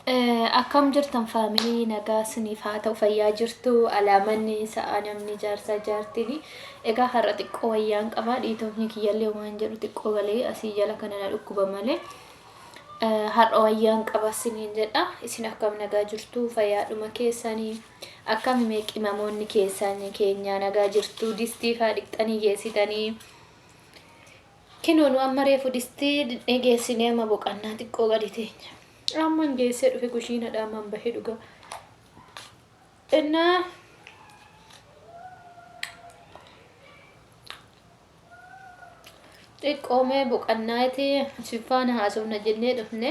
Akkam jirtan faamilii nagaa isiniif haa ta'u fayyaa jirtu alaamanni sa'a namni jaarsaa jaartiin egaa har'a xiqqoo wayyaan qaba dhiitofni kiyyallee waan jedhu xiqqoo galee asii jala kana na dhukkuba malee har'a wayyaan qaba isiniin jedha isin akkam nagaa jirtu fayyaadhuma keessanii akkam mee qimamoonni keessan keenyaa nagaa jirtu distii faa dhiqxanii geessitanii Kinoo nu amma reefu distii dhiqnee geessinee amma boqannaa xiqqoo gadi teenya. Amman geessee dhufe kushiinadha amman bahe dhugaa. Innaa xiqqoo mee boqannaati si faana haasofna jennee dhufne.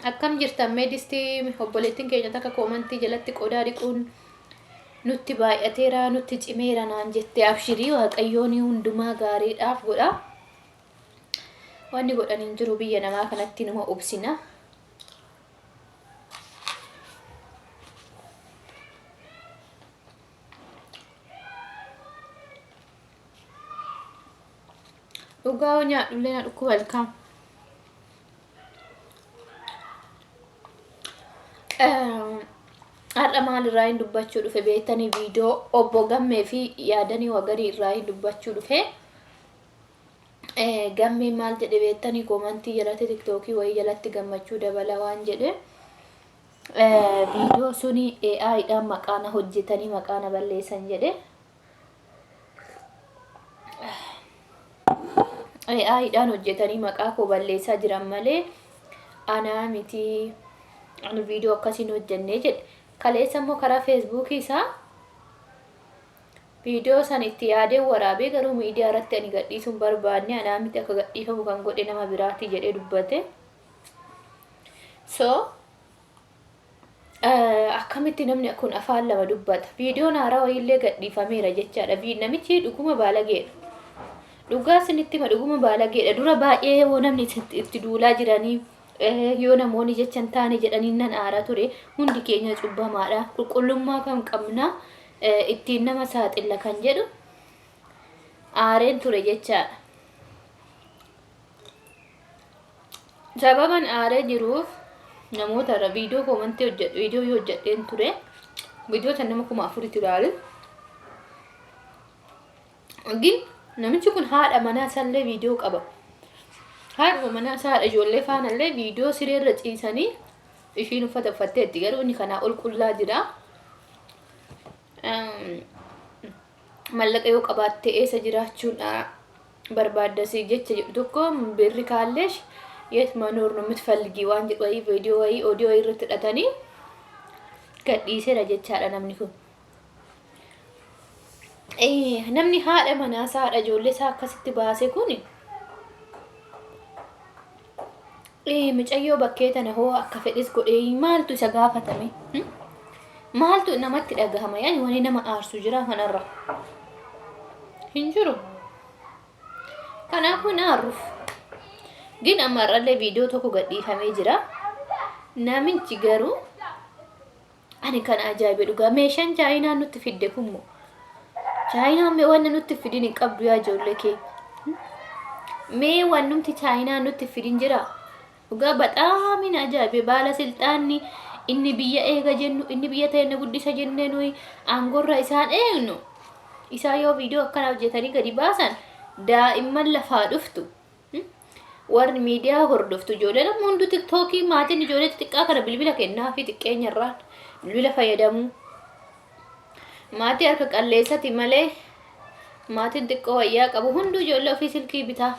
Akkam jirtan mee distii obboleettiin keenya takka koomantii jalatti qodaa dhiquun nutti baay'ateera nutti cimeera naan jette abshirii waaqayyoon hundumaa gaariidhaaf godha. Wanni godhan hin jiru biyya namaa kanatti numa obsina. Dhugaa yoo nyaadhullee na dhukkuba ilkaan. Har'a maal irraa hin dubbachuu dhufe beektanii viidiyoo obbo Gammee fi yaadanii wagarii irraa hin dubbachuu dhufe. Gammeen maal jedhe beektanii koomantii jalatti tiktookii wayii jalatti gammachuu dabala waan jedhe. Viidiyoo suni AI dhaan maqaa na hojjetanii maqaa na balleessan jedhe. AI dhaan hojjetanii maqaa koo balleessaa jiran malee anaa miti ani viidiyoo akkasiin hojjennee jedhe. Kaleessa immoo karaa feesbuukii isaa viidiyoo san itti yaadee waraabee garuu miidiyaa irratti ani gadhiisuun barbaanne anaa miti akka gadhiifamu kan godhe nama biraati jedhee dubbate. So Akkamitti namni kun afaan lama dubbata? Viidiyoon haaraa wayiillee gadhiifameera jechaadha. Namichi dhuguma baalageedha. Dhugaa isinitti hima dhuguma baalageedha. Dura baay'ee yoo namni itti duulaa jiranii yoo namoonni jecha hin taane jedhanii nan aara ture. Hundi keenya cubbamaadha. Qulqullummaa kan qabna ittiin nama saaxilla kan jedhu aareen ture jechaadha. Sababan aaree jiruuf namoota irra viidiyoo koomantii hojjedhu viidiyoo yoo hojjedheen ture viidiyoo san nama 4000tti ilaale. Gin namichi kun haadha manaa isaallee viidiyoo qaba. Haadhuma manaa isaa haadha ijoollee faanallee viidiyoo siree irra ciisanii ishiin uffata uffatteetti garuu inni kanaa ol qullaa jira. Mallaqa yoo qabaatte eessa jiraachuudha barbaadda si jecha jedhu tokko birri kaallesh የት መኖር ነው የምትፈልጊ waan jedhu wayii viidiyoo wayii odiyoo wayii irratti hidhatanii gadhiiseera jechaadha namni kun. Namni haadha manaa isaa haadha ijoollee isaa akkasitti baase kun mucayyoo bakkee tana hoo akka fedhes godhee maaltu isa gaafatame? Maaltu namatti dhagahama? Yaani wani nama aarsu jira kanarra hin jiru. Kanaafuu hin aarruuf. Gin amma har'allee viidiyoo tokko gadhiifamee jira. Namichi garuu ani kan ajaa'ibe dhugaa meeshaan chaayinaan nutti fidde kun moo chaayinaan mee wanna nutti fidin hin qabdu yaa ijoollee kee. Mee wannumti chaayinaan nutti fidin jira. Dhugaa baxaamin ajaa'ibe baala silxaanni inni biyya eega jennu inni biyya teenya guddisa jennee nuyi aangorra isaan eegnu isaan yoo viidiyoo akkana hojjetanii gadi baasan daa'imman lafaa dhuftu warri miidiyaa hordoftu ijoolleen amma hunduu tiktookii maatiin ijoollee xixiqqaa kana bilbila kennaa fi xiqqeenya irraan bilbila fayyadamuu maatii harka qalleessati malee maatiin xiqqoo wayyaa qabu hunduu ijoollee ofii silkii bitaa.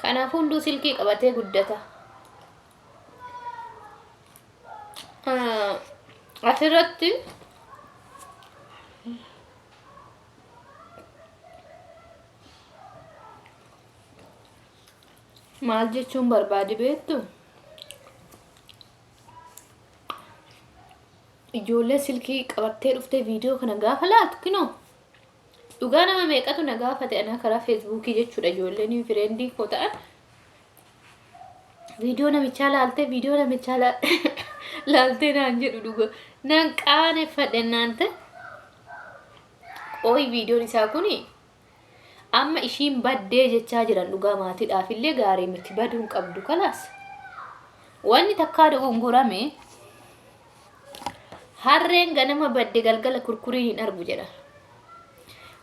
Kanaaf hunduu silkii qabatee guddata. Asirratti maal jechuun barbaade beektu? Ijoollee silkii qabattee dhuftee viidiyoo kana gaafa laaltu kinoo Dhugaa nama meeqatu na gaafate anaa karaa feesbuukii jechuudha ijoolleen fireendii koo ta'an viidiyoo namichaa laaltee viidiyoo namichaa laaltee naan jedhu dhuga naan qaaneffadhe naan ta'e qooyi viidiyoon isaa kuni amma ishiin baddee jechaa jiran dhugaa maatiidhaaf illee gaarii miti baduu hin qabdu kalaas. Wanni takkaa dogongorame harreen ganama badde galgala kurkuriin hin argu jedha.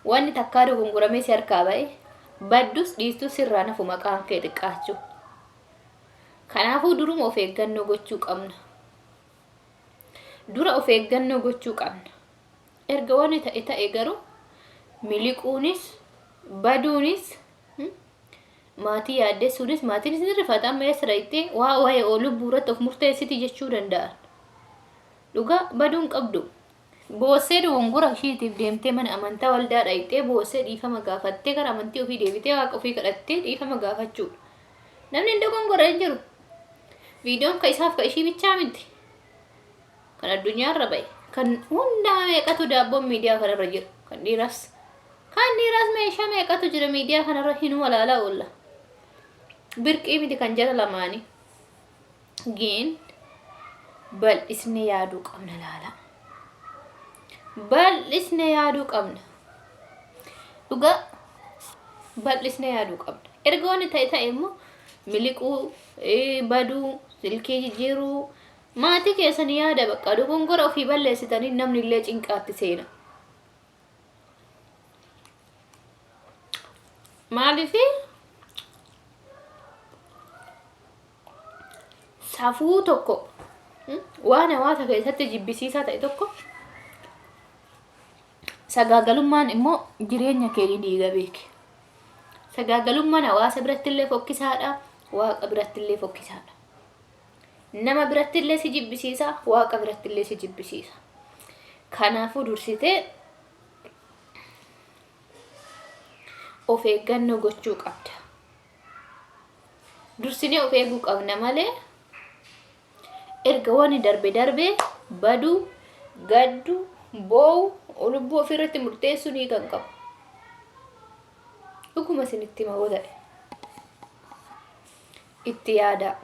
Wanni takkaa dogongoramee si harkaa ba'e baddus dhiistus sirraa nafu maqaan kee xiqqaachuu. Kanaafuu duruma of eeggannoo gochuu qabna. Dura of eeggannoo gochuu qabna. Erga wanni ta'e ta'e garuu miliquunis baduunis maatii yaaddessuunis maatiinis ni rifata amma eessa dhaqxee waa waa'ee oo lubbuu irratti of murteessiti jechuu danda'an. Dhugaa baduun qabdu. Boossee dogongora ishiitiif deemtee mana amantaa waldaa dhaqxee boossee dhiifama gaafattee gara amantii ofii deebitee waaqa ofii kadhattee dhiifama gaafachuudha. Namni hin dogongorre hin jiru. Viidiyoon ka isaaf ka ishii bichaa miti. Kan addunyaarra ba'e. Kan hundaa meeqatu daabboon miidiyaa kanarra jira. Kan dhiiraas. Kan dhiiraas meeshaa meeqatu jira miidiyaa kanarra hinuma laalaa oolla. Birqii miti kan jara lamaanii. Giin bal'isnee yaaduu qabna laala. Bal'isnee yaaduu qabna. Dhugaa bal'isnee yaaduu qabna. Erga wanni ta'e ta'e immoo miliquu, baduu, silkii jijjiiruu, maatii keessan yaada bakka dogongora ofii balleessitanii namni illee cinqaatti seena. Maaliif safuu tokko waan hawaasa keessatti jibbisiisaa ta'e tokko sagaagalummaan immoo jireenya kee ni diiga beeki. Sagaagalummaan hawaasa biratti illee fokkisaadha, waaqa biratti illee fokkisaadha. Nama biratti illee si jibbisiisa, waaqa biratti illee si jibbisiisa. Kanaafuu dursitee of eeggannoo gochuu qabda. Dursinee of eeguu qabna malee erga wanni darbe darbee baduu, gaddu, boo'u, lubbuu ofirratti murteessuu ni kan qabu. Dhuguma isinitti hima yoo ta'e. Itti yaadaa.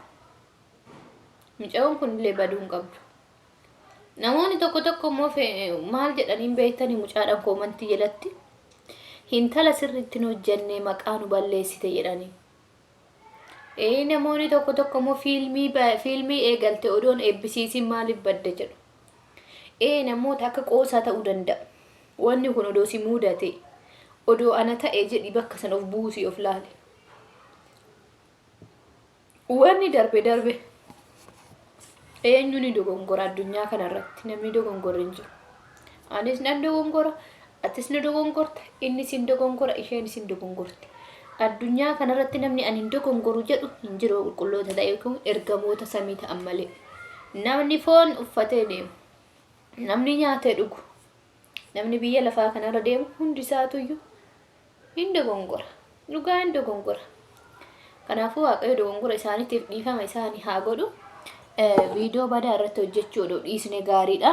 Mucayoon kun illee baduu hin qabdu. Namoonni tokko tokko immoo maal jedhanii beektanii mucaadhaan koomantii jalatti hintala sirriitti hin hojjenne maqaa nu balleessite jedhanii. Ee namoonni tokko tokko immoo fiilmii eegalte odoon eebbisiisiin maaliif badde jedhu. Ee namoota akka qoosaa ta'uu danda'a. Wanni kun odoo si mudate odoo ana ta'e jedhi bakka sana of buusii of laali. Wanni darbe darbe eenyu ni dogongora addunyaa kanarratti namni dogongorre hin jiru. Anis nan dogongora, atis ni dogongorta, innis hin dogongora, isheenis hin dogongorti. Addunyaa kanarratti namni ani hin dogongoru jedhu hin jiru qulqulloota ta'e kun ergamoota samii ta'an malee. Namni foon uffatee deemu, namni nyaatee dhugu, namni biyya lafaa kanarra deemu hundi isaatuyyuu hin dogongora. Dhugaa hin dogongora. Kanaafuu Waaqayyo dogongora isaaniitiif dhiifama isaanii haa godhu. Viidiyoo badaa irratti hojjechuu odoo dhiisne gaariidha.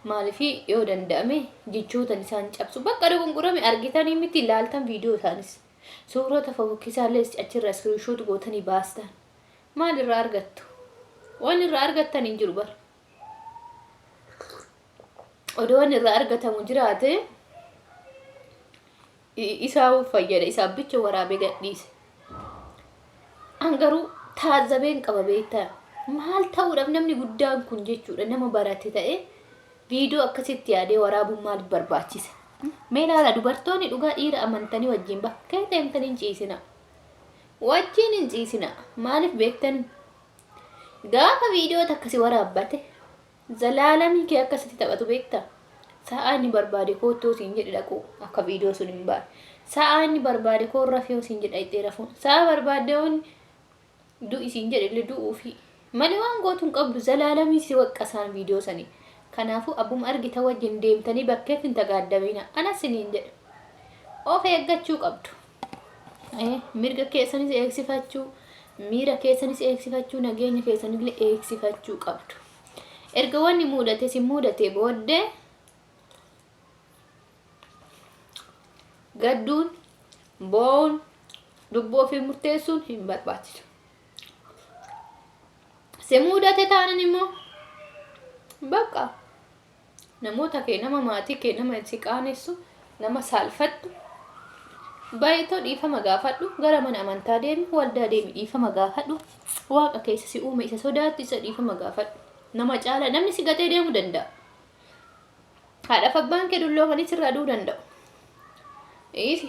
Maaliif yoo danda'ame jechootan isaan cabsu bakka dogongorame argitanii miti ilaaltan viidiyoo isaanis. Suurota fofokkisaallee achirra iskiriinshoot gootanii baastan. Maal irraa argattu? Waan irraa argattan hin jiru bara. Odoo waan irraa argatamu jiraate isaa fayyada isaa bicha waraabee gadhiise. An garuu taazzabeen qaba beektaa. Maal ta'uudhaaf namni guddaan kun jechuudha nama barate ta'ee viidiyoo akkasitti yaadee waraabuun maaliif barbaachise? Mee ilaala dubartoonni dhugaa dhiira amantanii wajjin bakkee deemtanii hin ciisina. Wajjin hin ciisina. Maaliif beektanii? Gaafa viidiyoo takka si waraabbate zalaalamii kee akka sitti taphatu beektaa? Sa'aa inni barbaade koottoo siin jedhe dhaquu akka viidiyoo sun hin baane. Sa'aa inni barbaade koo rafee siin jedha itti rafuun. Sa'aa barbaade waan du'i siin jedhe illee du'uufi. Malee waan gootu hin qabdu zalaalamii si waqqasaan viidiyoo sanii. Kanaafuu abbuma argita wajjin deemtanii bakkeetti hin tagaaddamina. Anas siniin jedha. Of eeggachuu qabdu. Mirga keessanis eegsifachuu, miira keessanis eegsifachuu, nageenya keessanillee eegsifachuu qabdu. Erga wanni mudate si mudate booddee gadduun, boo'uun, lubbuu ofii murteessuun hin barbaachisu. Si mudate taanan immoo bakka namoota kee nama maatii kee nama si qaanessu nama saalfattu Baay'atoo dhiifama gaafadhu, gara mana amantaa deemi, waldaa deemi, dhiifama gaafadhu. Waaqa keessa si uume isa sodaattu isa dhiifama gaafadhu. Nama caala namni si gatee deemuu danda'a. Haadhaaf abbaan kee dulloomanii sirraa du'uu danda'u.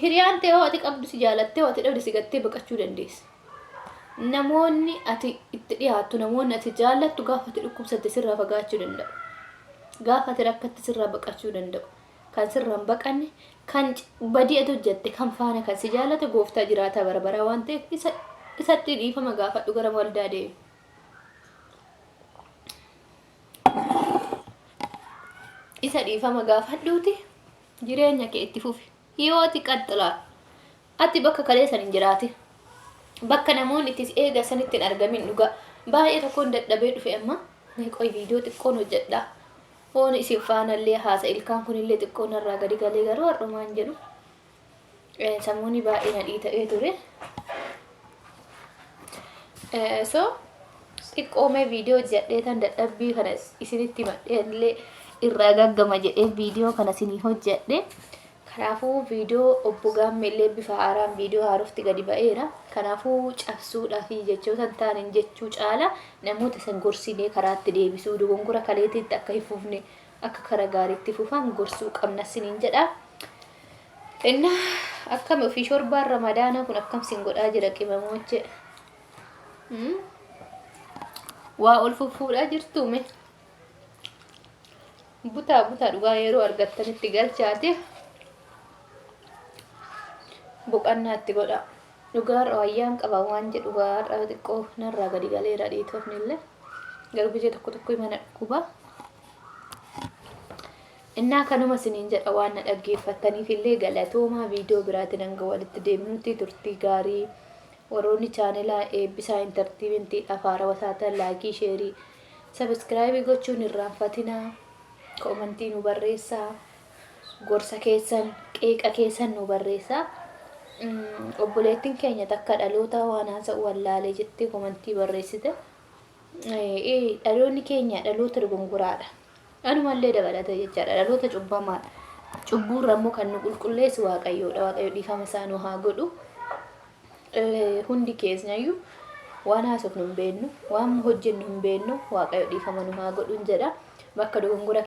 Hiriyaan ta'e hoo ati qabdu si jaalattee hoo ati dhabde si gattee baqachuu dandeessi. Namoonni ati itti dhiyaattu, namoonni ati jaallattu gaafa ati dhukkubsatte sirraa fagaachuu danda'u. Gaafa ati rakkatte sirraa baqachuu danda'u. Kan sirraa hin baqanne, kan badii ati hojjette kan faana kan si jaallate gooftaa jiraataa bara baraa waan ta'eef isa isatti dhiifama gaafadhu gara waldaa deemi. Isa dhiifama gaafadhuuti jireenya kee itti fufi. Hiyooti qaxxilaa. Ati bakka kaleessan hin jiraatin. Bakka namoonni itti si eegan sanitti hin argamin dhugaa. Baay'ee tokkoon dadhabee dhufe amma. Mee qoy viidiyoo xiqqoon hojjedha. Foon isin faanallee haasa ilkaan kunillee xiqqoo narraa gadi galee garuu har'umaan jedhu. Sammuuni baay'ee na dhiita'ee ture. So xiqqoo mee viidiyoo hojjedhee tan dadhabbii kana isinitti himadhee illee irraa gaggama jedhee viidiyoo kana isinii hojjedhe. Kanaafuu viidiyoo obbo Gaammee illee bifa haaraan viidiyoo haarofti gadi ba'eera. Kanaafuu cabsuudhaa fi jechoota hin taaneen jechuu caala namoota san gorsinee karaatti deebisuu dogongora kaleetiitti akka hin fufne akka kara gaariitti fufan gorsuu qabna isiniin jedha. Innaa akkami ofii shorbaan ramadaanaa kun akkam sin godhaa jira qimamooche. Waa ol fuffuudhaa jirtuu mee? Butaa butaa dhugaa yeroo argattanitti galchaati. Boqannaa itti godha. Dhugaa har'a wayyaan qaba waan jedhu har'a xiqqoo narraa gadi galeera dhiitofni illee. Garuu gizee tokko tokko mana dhukkuba. Innaa kanuma isiniin jedha waan na dhaggeeffattaniif illee galatoomaa viidiyoo biraatiin hanga walitti deemnutti turtii gaarii warroonni chaanelaa eebbisaa intartiimentiidhaaf haarawaa taatan laayikii sheerii sabiskiraayibii gochuun hin irraanfatinaa koomantii nu barreessaa gorsa keessan qeeqa keessan nu barreessaa obboleettiin keenya takka dhaloota waan haasa'u wallaalee jettee koomantii barreessite dhaloonni keenya dhaloota dogongoraadha. Anumallee dabalata jechaadha. Dhaloota cubbamaadha. Cubbuurra immoo kan nu qulqulleessu Waaqayyoodha. Waaqayyo dhiifama isaa nu haa godhu. Hundi keenyayyuu waan haasofnu hin beeknu, waan hojjennu hin beeknu, Waaqayyo dhiifama nu haa godhu jedha. Bakka dogongora